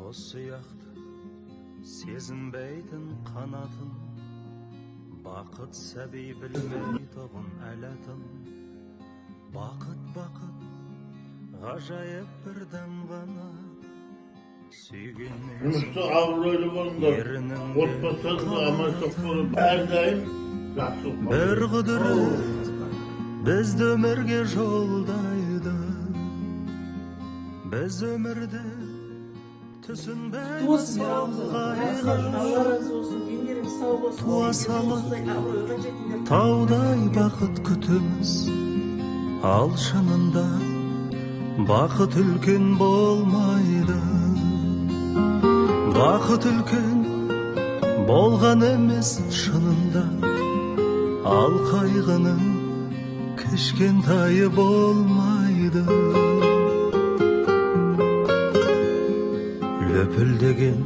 Құс сияқты сезінбейтін қанатын, бақыт сәби білмейтұғын әлатын. Бақыт, бақыт, ғажайып бір дәм ғана. Сүйгеннен Жұмыста соң абыройлы болыңдар. ерінің де Отбасыларыңда аманшылық болып, әрдайым жақсылық болыңдар. Бір құдірет бізді өмірге жолдайды. Біз өмірді түсінбейміз Болсын, ол Алла разы болсын, дендеріңіз сау болсын. Туа салып Осындай абыройға жетіңдер. Таудай бақыт күтеміз, ал шынында бақыт үлкен болмайды. Бақыт үлкен болған емес шынында, ал қайғының кішкентайы болмайды. Лүпілдеген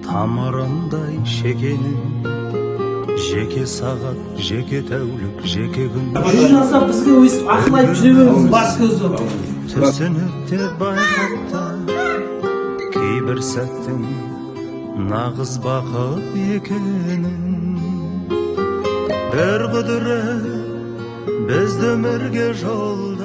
тамырындай шекенің, жеке сағат, жеке тәулік, жеке күн. Жүз алса, бізге өйстіп ақыл айтып жүре беріңіз, бас көз болып. Түсініп те байқап та кейбір сәттің нағыз бақыт екенін. Бір құдірет бізді өмірге жолдайды.